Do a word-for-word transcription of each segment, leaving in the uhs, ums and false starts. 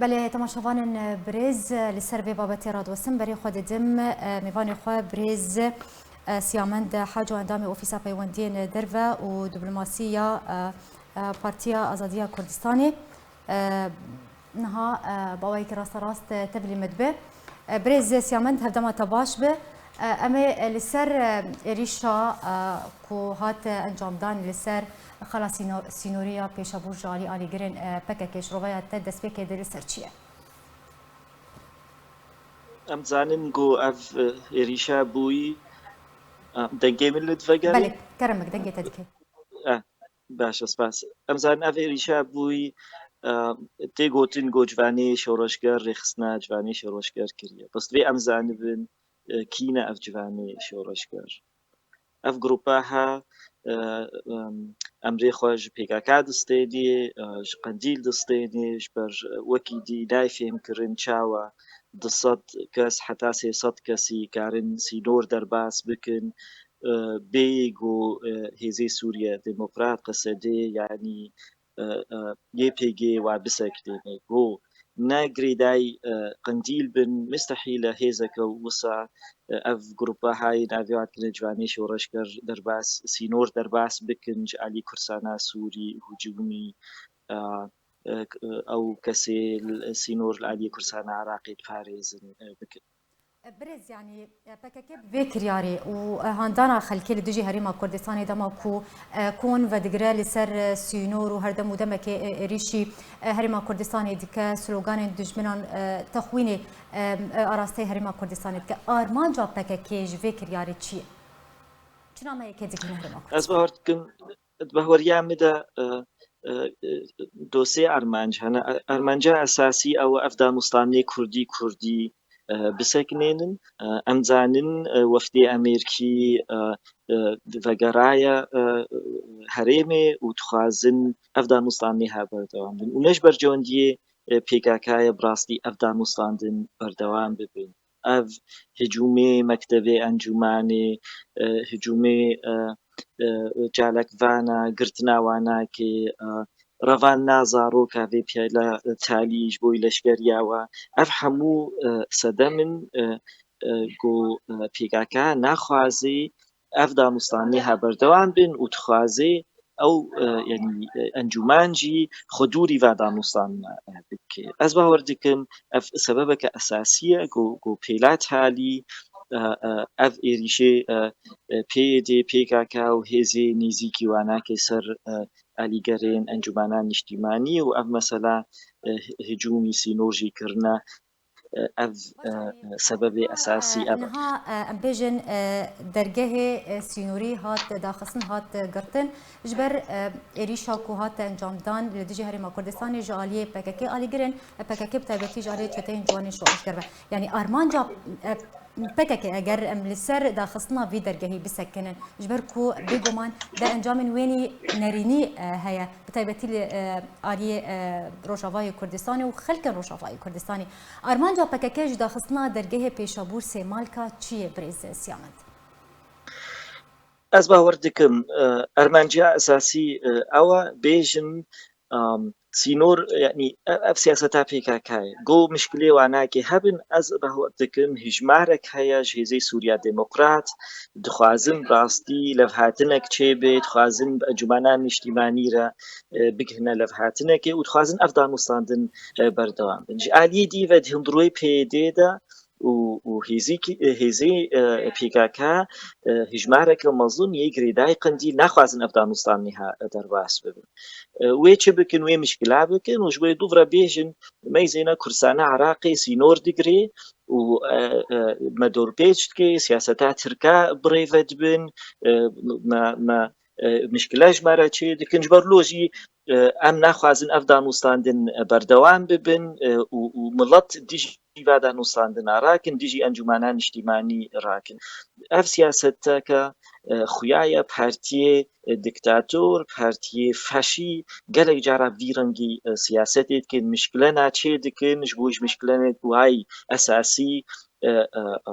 Belê, temaşevanên birêz, li ser vê babetê radiwestin, berê xwe didim, e, mêvanê xwe birêz, e, Siyamend Haco, endamê Ofîsa Peywendiyên Derve û Diplomasî ya, e, e, Partiya Azadiya Kurdistanê. E, niha, e, bi awayekî rasterast, e, tevlî me dibe. E, birêz Siyamend, hevdema te baş be. E, em ê, e, li ser, e, êrîşa, e, ku hat, e, encamdan li ser xala sîno-, sînorî ya pêşabûr ji alî alîgirên, e, P K K, şirovaya te destpêkê de li ser çi ye? Em zanin ku ev, e, êrîşa bûyî, e, dengê min li divegerê? Belê, kerem bik, dengê te dike. E, baş e, spas. Em zanin ev êrîşa bûyî, e, tê gotin ku ciwanê şoreşger, rêxistina ciwanê şoreşger kiriye. Bes divê em zanibin, e, kî ne ev ciwanê şoreşger. Ev grupa ha, e, em, emrê xwe ji P K K distênê, e, ji Qendîl distênê, ji ber, e, wekî dî nayê fêhmkirin çawa du sed kes heta sê sed kesî karin sînor derbas bikin, e, bêyî ku, e, hêzê Sûriye Demokrat, Q S D, yanî, e, e, Y P G wa biseknêne. Ku ne girêdayî, e, Qendîl bin, mistehîl e hêzeke wisa, e, ev grupa hayê navê wan dikine ciwanê şoreşger derbas, sînor derbas bikin ji alî Kursana Sûrî, hicûmî, e, e, ew kesê li sînor li alî Kursana Iraqê diparêzin, e, bikin. Birêz, yanî, P K K bi vê kiryarê û, e, handana xelkê li dijî Herêma Kurdistanê dema ku, e, kon vedigire li ser, e, sînor û her dem û demekê, e, êrîşî, e, Herêma Kurdistanê dike, sloganên dijminan, e, texwînê, e, e, arasteyê Herêma Kurdistanê dike. Armanca P K K ji vê kiryarê çi ye? Çi nameyekê digihîne Herêma Kurdistanê? Ez bawer dikim, di bahweriya min de, e, e, e, dosê armanc hene. Armanca esasî ew e ev danûstanê kurdî kurdî, e, bisekinênin. E, em zanin, e, wefdê Amerîkî, e, e, vegeraye, e, herêmê û dixwazin ev danûstanê ha berdewam bin. Û ne ji ber cewendiyê, e, P K K ye bi rastî ev danûstandin berdewam bibin. Ev hicûmê mektebê encûmanê, e, hicûmê, e, e, çalakvana, girtina wanakê, e, revandina zaroka vê piyela, e, talî ji bo leşkeriya we. Ev hemû, e, sedem in, e, e, ku, e, P K K naxwazê ev danûstanê ha berdewam bin û dixwazê ew, e, yanî, e, encûman jî xwe dûrî va danûstan, e, bike. Ez bawer dikim ev sebebeke esasî ye ku, ku pêla talî, e, e, ev êrîşê, e, e, P Y D, P K K û hêzê nêzîkî wanakê ser, e, alîgerên encûmana niştîmanî û ev mesela, e, hicûmî sînor jî kirine, e, ev, e, sebebê esasî ev e. Niha, e, em bêjin, e, dergehê, e, sînorî hat daxistin, hat, e, girtin. Ji ber, e, êrîşa ku hate encamdan li dijî Herêma Kurdistanê ji aliyê P K K alîgirên, e, P K K bi taybetî ji aliyê çeteyên ciwanên şoreşger ve. Yanî armanca, e, P K K eger em li ser daxistina vî dergehî bisekinin, ji ber ku bêguman de encamên wênî nerînî, e, heye, bi taybetî li, e, aliyê, e, Rojavayê Kurdistanê û xelkên Rojavayê Kurdistanê. Armanca P K K ji daxistina dergehê pêşabûr Sêmalka çi ye, birêz Siyamend? Ez bawer dikim, e, armanciya esasî, e, ew e, bêjin, em, sînor, yanî, e, ev siyaseta P K K ye. Go mişkilê wanakê hebin, ez bawer dikim hijmarek heye ji hêzê Sûriya Demokrat, dixwazin rastî levhatinek çêbe, dixwazin bi encûmena niştîmanî re, e, bigihine levhatinekê û dixwazin ev danûstandin, e, berdewam bin. Ji aliyê dî ve di hundirûyê P Y D de û, û hêzîkî, hêzê, e, P K K, e, hijmareke mezin yê girêdayî Qendîl naxwazin ev danûstanê ha derbas bibin. E, wê çi bikin, wê mişkila bikin û ji wê dûv re bêjin, meyzêne Kursana Iraqê sînor digirê û, e, e, me dorpêç dike, siyaseta Tirka bi rê ve dibin, e, me, me, e, mişkile ji me re çê dikin. Ji ber lo jî, e, em naxwazin ev danûstandin, e, berdewam bibin, e, û, û milet dijî va danûstandina rakin, dijî encûmana niştîmanî rakin. Ev siyaseteke, e, xuya ye, partiyê, e, diktator, partiyê faşî gelek cara vî rengî, e, siyasetê dikin, mişkilena çê dikin, ji bo ji mişkilenê wayî esasî, e, e, e,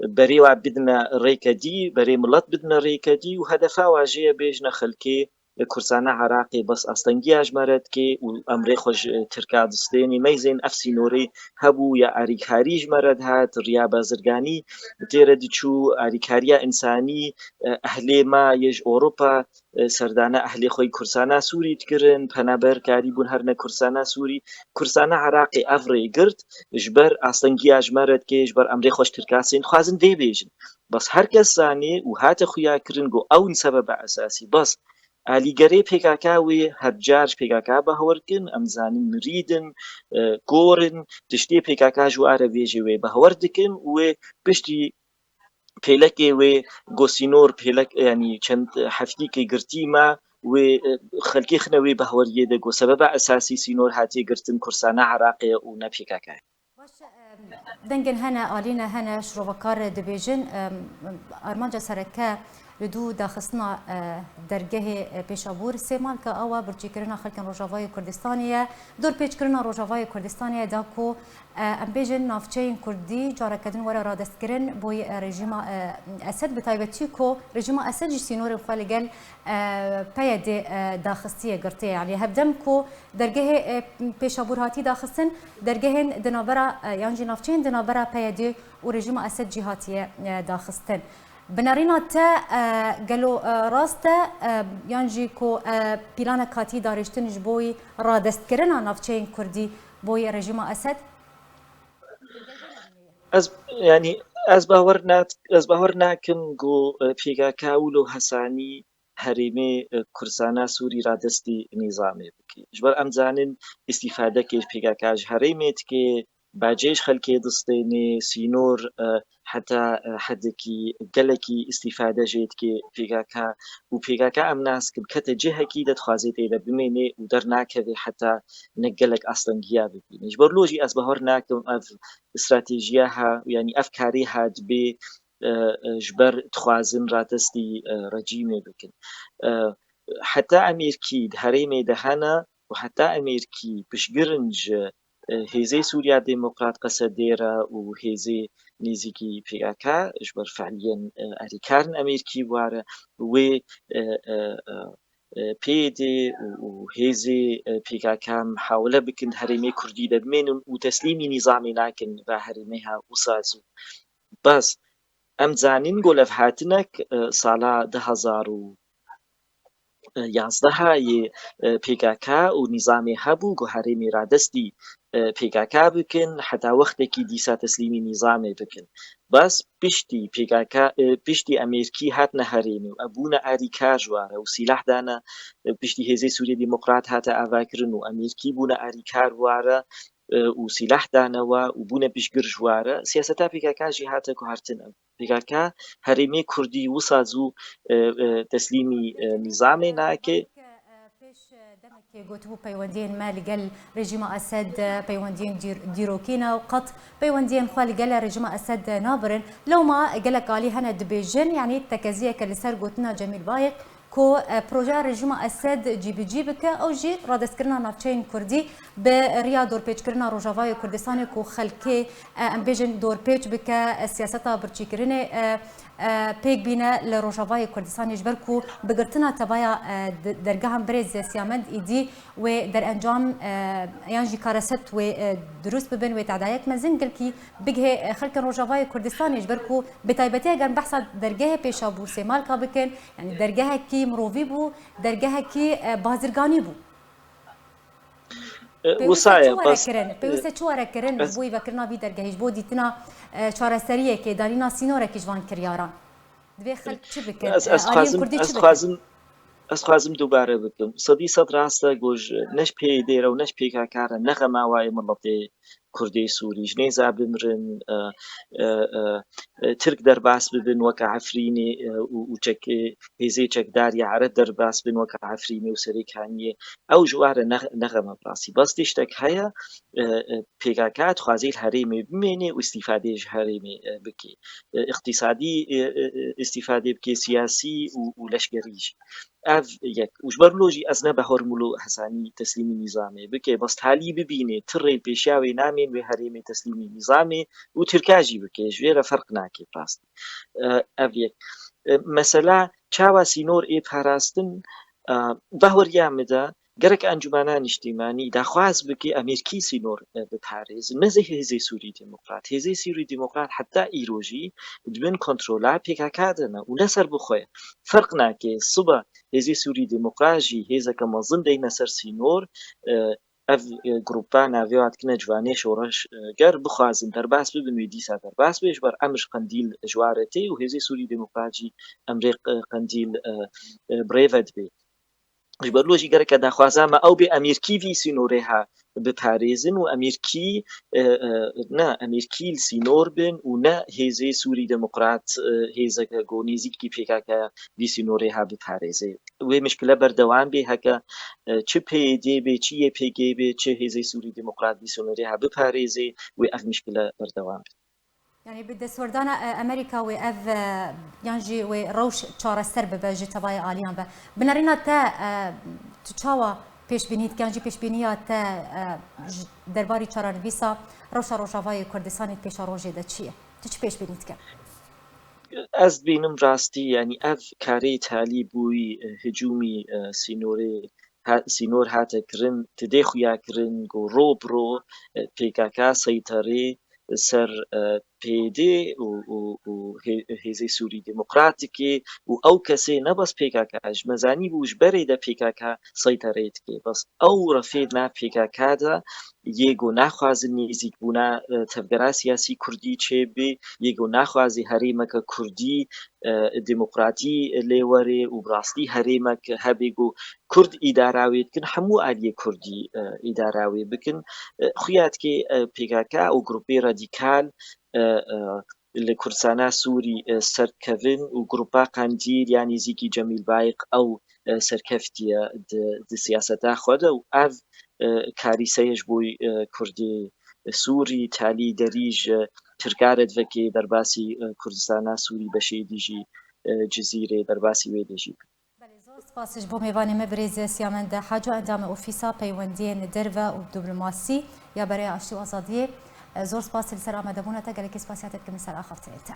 berê wa bidine rêke dî, berê milet bidine rêke dî û hedefa wa jê ye bêjine xelkê, Kursana Iraqê bes astengiya ji me re dike û emrê xwe ji Tirka distênê. Meyzên ev sînorê hebû ya alîkarî ji me re dihat, riya bazirganî tê re diçû, alîkariya însanî, ehlê me yê ji Ewropa, serdana ehlê xwe yî Kursana Sûrî dikirin, penaberkarî bûn herine Kursana Sûrî. Kursana Iraqê ev rê girt, ji ber astengiya ji me re dike, ji ber emrê xwe ji Tirka distên, dixwazin vê bêjin. Bes her kes zanê û hate xuyakirin ku ew in sebeba esasî. Bes alîgerê P K K wê her car ji P K K behwer dikin, em dizanin mirîd in, e, kor in, tiştê P K K ji ware vêjê wê behwer dikin û wê piştî pêlekê wê go sînor pêlek, yanî çend heftîkê girtî me, wê, e, xelkê xine wê behweriyê de go sebeba esasî sînor hatiye girtin Kursana Iraqê û ne P K K. Baş, e, dengên hene, alîne hene, şirovekar dibêjin, e, armanca sereke li dû daxistina, e, dergehê, e, Pêşabûr Sêmalka ew e, birçîkirina xelkên Rojavayê Kurdistanê ye, dorpêçkirina Rojavayê Kurdistanê ye, da ku, e, em bêjin navçeyên Kurdî careke din were radestkirin bo, e, rejîma, e, Esed, bi taybetî ku rejîma Esed jî sînorên xwe li gel, e, P Y D, e, daxistiye girtiye. Yanî hevdem ku dergehê, e, Pêşabûr hatî daxistin, dergehên di navbera, e, yan jî navçeyên di navbera P Y D û rejîma Esed jî hatiye, e, daxistin. Bi nerîna te, e, gelo, e, rast e, e, yan jî ku, e, planek hatî darêştin ji bo radestkirina navçeyên Kurdî bo rejîma Esed? Ez, yanî, ez bawer nat-, ez bawer nakim ku, e, P K K wilo hesanî herêmê, e, Kursana Sûrî radestî nîzamê bike. Ji ber em dizanin îstîfadekê P K K ji herêmê dike, bacê ji xelkê distênê, sînor, e, heta, e, hedekî gelekî îstîfade jê dike P K K û P K K em nas dikin kete cihekî de dixwaze tê de bimêne û dernakeve heta ne gelek astengiya bibîne. Ji ber lo jî ez bawer nakim ev stratejiya ha, yanî ev karê ha dibê, e, e, ji ber dixwazin radestî, e, rejîmê bikin. E, heta Amerîkî di herêmê de hene û heta Amerîkî piştgirin ji, e, Hêzê Sûriya Demokrat, Qesedê re û hêzê nêzîkî P K K ji ber fehliyên, e, alîkar in Amerîkî ware wê, e, e, e, e, P Y D û, û hêzê, e, P K K mihawele bikin di herêmê Kurdî de bimênin û teslîmî nîzamê nakin va herêmê ha wisa zû. Bes em dizanin ku levhatinek, e, sala du hezar û yazdeh yê, e, P K K û nîzamê hebû ku herêmê radestî, e, P K K bikin, heta wextekî dîsa teslîmî nîzamê bikin. Bes piştî P K K, e, piştî Amerîkî hatine herêmê û ev bûne alîkar ji ware û sîlah dane, e, piştî Hêzê Sûriyê Demokrat hate avakirin û Amerîkî bûne alîkar ware, e, û sîlah dane we û bûne piştgir ji ware, siyaseta P K K jî hate guhertin. P K K herêmê Kurdî wisa zû, e, e, teslîmî, e, nîzamê nake. Pêş, e, demekê gotibû peywendiyên me li gel rejîma Esed, e, peywendiyên dîr-, dîrokî ne û qet peywendiyên xwe li gel rejîma Esed, e, nabirin. Lewma gelek alî hene dibêjin, yanî tekeziyeke li ser gotina Cemîl Bayik ku, e, projeya rejîma Esed cîbicî bike, ew jî radestkirina navçeyên Kurdî bi riya dorpêçkirina Rojavayê Kurdistanê ku xelkê, e, em bêjin dorpêç bike, e, siyaseta birçîkirinê, e, e, pêk bîne li Rojavayê Kurdistanê, ji ber ku bi girtina tevaya, e, de-, dergehan birêz Siyamend êdî wê derencam, e, yan jî kareset wê, e, dirust bibin, wê tedayek mezin girkî bigihê, e, xelkên Rojavayê Kurdistanê, ji ber ku bi taybetî eger behsa dergehê Pêşabûr Sêmalka bikin, yanî dergehekî mirovî bû, dergehekî, e, bazirganî bû. E, Pêwîst e wisa çi ye, were bas, kirin? Pêwîst e, e çi were kirin ji bo vekirina vî dergehî, ji bo dîtina, e, çareseriyekê, danîna sînorekî ji van kiryaran? Divê xelk çi bikin? Ez, E, ez aliyên xwazim, Kurdî ez çi bikin? xwazim, ez xwazim dubare bikim. Sedî sed rast e, ku ji, ne ji P Y D re û ne ji P K K re ne xema wayê miletê Kurdê Sûrî, ji nêza bimrin, e, e, e, e, Tirk derbas bibin weke Efrînê, e, û, û çek-, hêzê çekdar ya Ereb derbas bin weke Efrînê û Serêkaniyê. Ew ji wan re ne, ne xem e bi rastî. Bes tiştek heye, e, e, P K K dixwaze li herêmê bimêne û îstîfadê ji herêmê, e, bike. E, îqtîsadî, e, e, e, îstîfadê bike, siyasî û, û leşkerî jî. Ev yek. Û ji ber wilo jî ez ne behor milo hesanî teslîmî nîzamê bike. Bes talî bibîne, tirê pêşiya wê namên wê herêmê teslîmî nîzamê û Tirka jî bike. Ji vê re ferq nake bi rastî. E, ev yek. E, mesela çawa sînor ê parastin, Bahweriya min de gerek Encûmena Niştîmanî daxwaz bike Amerîkî sînor biparêzin, ne zê Hêzê Sûrî Demokrat. Hêzê Sûrî Demokrat heta îro jî di bin kontrola P K K de ne û ne serbixwe ye. Ferq nake, sibe Hêzê Sûrî Demokrat jî hêzeke mezin deyne ser sînor, ev grupa navê wa dikine ciwanê şoreşger, bixwazin derbas bibin, wê dîsa derbas be, ji ber emr ji qendîl ji wa re tê û Hêzê Sûrî Demokrat jî emrê qendîl bi rê ve dibe. Ji ber wê jî gereke daxwaza me ew bê, Amerîkî vî sînorê ha biparêzin û Amerîkî, e, e, ne, Amerîkî li sînor bin û ne Hêzê Sûrî Demokrat, e, hêzeke ku nêzîkî P K K vî sînorê ha biparêze. Wê mişkile berdewam bê, heke, e, çi P Y D bê, çi Y P G bê, çi Hêzê Sûrî Demokrat vî sînorê ha biparêze, wê ev mişkile berdewam bê. Yanî bi destwerdana, e, Amerîka wê ev, e, yan jî wê rewş çareser bibe ji tevayê aliyan ve. Bi nerîna te, e, tu çawa pêşbînî dike yan jî pêşbîniya te, e, ji derbarî çarenivîsa rewşa Rojavayê Kurdistanê di pêşerojê de çi ye? Tu çi pêşbînî dike? Ez dibînim rastî, yanî ev karê talî bûyî, e, hicûmî, e, sînorê ha-, sînor hate kirin, ti dê xuya kirin ku ro bi ro, e, P K K seyterê ser, e, P Y D û, û, û hê-, Hêzê Sûrî Demokratîkê û ew kesê ne bes P K K, ji me zanîbû ji berê de P K K seyterê dike. Bes ew refê di nav P K K de yê ku naxwazin nêzîkbûna, e, tevgera siyasî kurdî çêbê, yê ku naxwazî herêmeke kurdî, e, demokratî lê were û bi rastî herêmek hebe ku kurd îdara wê dikin, hemû aliyê kurdî, e, îdara wê bikin. E, xuya dike, e, P K K û grûpê radîkal, e, e, li Kurdistana Sûrî, e, serdikevin û grûpa Qendîl ya nêzîkî Cemîl Bayik ew, e, serkeftiye di, di siyaseta xwe de û ev, e, karîse ye ji bo, e, Kurdê Sûrî, talî derî ji Tirka re divekê derbasî, e, Kurdistana Sûrî beşê dî jî, e, Cizîrê derbasî wê dê jî bikin. Belê, zor spas ji bo mêvanê me birêz Siyamend Haco, endamê Ofîsa Peywendiyên Derve û Diplomasî ya Bereya Aştî û Azadiyê. E, zor spas li ser amadebûna te, gelekî spasiya te dikim li ser axaftinên te.